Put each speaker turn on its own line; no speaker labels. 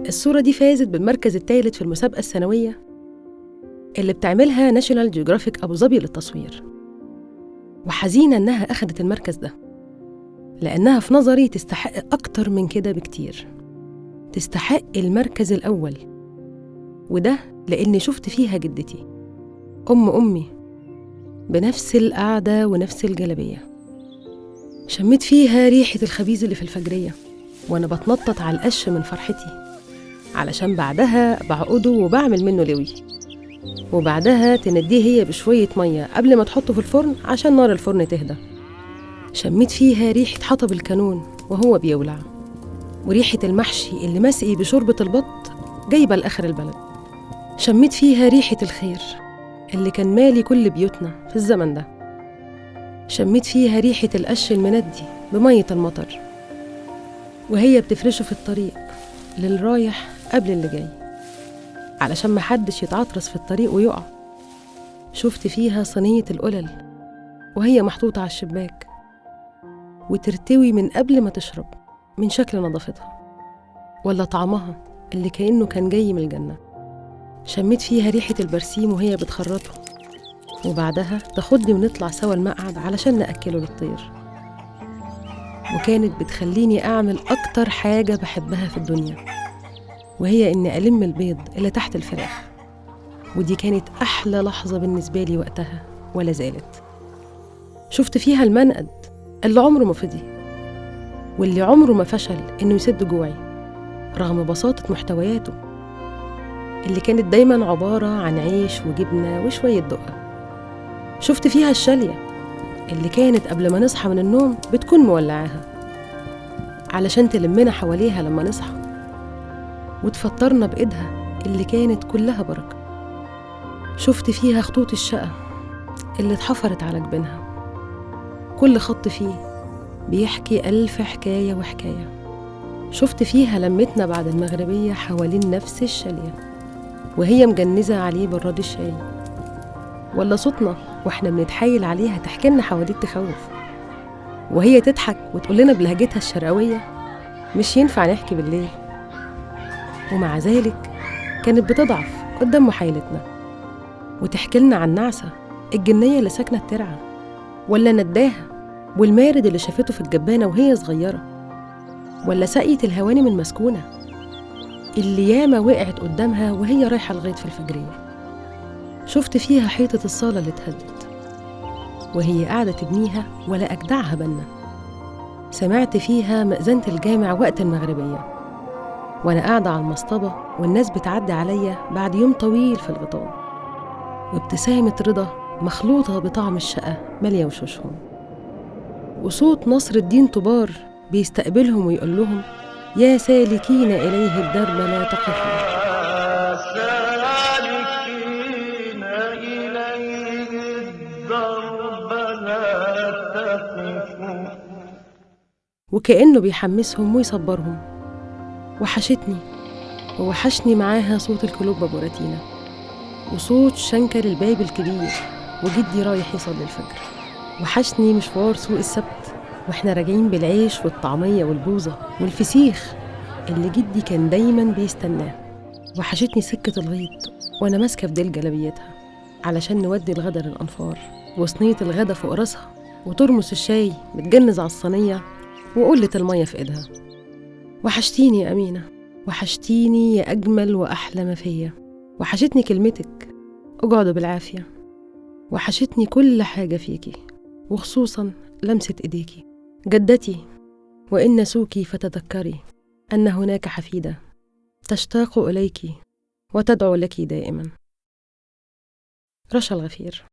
الصورة دي فازت بالمركز الثالث في المسابقة السنوية اللي بتعملها ناشونال جيوغرافيك أبو ظبي للتصوير، وحزينة إنها أخدت المركز ده لأنها في نظري تستحق أكتر من كده بكتير، تستحق المركز الأول. وده لأني شفت فيها جدتي أمي بنفس القعدة ونفس الجلبية. شميت فيها ريحة الخبيز اللي في الفجرية وأنا بتنطط على القش من فرحتي، علشان بعدها بعقده وبعمل منه لوي، وبعدها تنديه هي بشوية مية قبل ما تحطه في الفرن عشان نار الفرن تهدى. شميت فيها ريحة حطب الكانون وهو بيولع، وريحة المحشي اللي مسقي بشوربة البط جايبة لآخر البلد. شميت فيها ريحة الخير اللي كان مالي كل بيوتنا في الزمن ده. شميت فيها ريحة القش المندي بمية المطر وهي بتفرشه في الطريق للرايح قبل اللي جاي علشان محدش يتعطرس في الطريق ويقع. شفت فيها صينية القلل وهي محطوطة على الشباك وترتوي من قبل ما تشرب من شكل نظافتها ولا طعمها اللي كأنه كان جاي من الجنة. شميت فيها ريحة البرسيم وهي بتخرطه، وبعدها تاخدني ونطلع سوا المقعد علشان نأكله للطير. وكانت بتخليني أعمل أكتر حاجة بحبها في الدنيا، وهي إني ألم البيض اللي تحت الفراخ، ودي كانت أحلى لحظة بالنسبة لي وقتها ولا زالت. شفت فيها المنقد اللي عمره ما فضي واللي عمره ما فشل إنه يسد جوعي رغم بساطة محتوياته اللي كانت دايماً عبارة عن عيش وجبنة وشوية دقة. شفت فيها الشالية اللي كانت قبل ما نصحى من النوم بتكون مولعاها علشان تلمنا حواليها لما نصحى وتفطرنا بإيدها اللي كانت كلها بركة. شفت فيها خطوط الشقة اللي اتحفرت على جبينها، كل خط فيه بيحكي 1000 حكاية وحكاية. شفت فيها لمتنا بعد المغربية حوالين نفس الشالية وهي مجنزة عليه براد الشاي، ولا صوتنا واحنا بنتحايل عليها تحكي لنا حواديت تخوف وهي تضحك وتقول لنا بلهجتها الشرقوية مش ينفع نحكي بالليل. ومع ذلك كانت بتضعف قدام محايلتنا وتحكي لنا عن نعسة الجنية اللي ساكنة الترعة، ولا نداها والمارد اللي شافته في الجبانة وهي صغيرة، ولا ساقية الهوانم المسكونة اللي ياما وقعت قدامها وهي رايحة الغيط في الفجرية. شفت فيها حيطة الصالة اللي اتهدت وهي قاعدة تبنيها ولا أجدعها بنا. سمعت فيها مأذنة الجامع وقت المغربية وأنا قاعدة على المصطبة والناس بتعدي عليا بعد يوم طويل في الغيطان، وابتسامة رضا مخلوطة بطعم الشقة مالية وشوشهم، وصوت نصر الدين طبار بيستقبلهم ويقول لهم يا سالكين إليه الدرب لا تقفوا. وكأنه بيحمسهم ويصبرهم. وحشتني ووحشني معاها صوت الكلوب بوراتينا وصوت شنكر الباب الكبير وجدي رايح يصلي الفجر. وحشني مشوار سوق السبت واحنا راجعين بالعيش والطعمية والبوظة والفسيخ اللي جدي كان دايما بيستناه. وحشتني سكة الغيط وانا ماسكة في ديل جلبيتها علشان نودي الغدا للأنفار، وصينية الغدا فوق راسها وترمس الشاي متجنز على الصينية وقلة المية في ايدها. وحشتيني يا أمينة، وحشتيني يا أجمل وأحلى ما فيا. وحشتني كلمتك اقعدوا بالعافية. وحشتني كل حاجة فيكي وخصوصا لمسة إيديكي. جدتي وإن نسوكي فتذكري أن هناك حفيدة تشتاق إليك وتدعو لك دائما. رشا الغفير.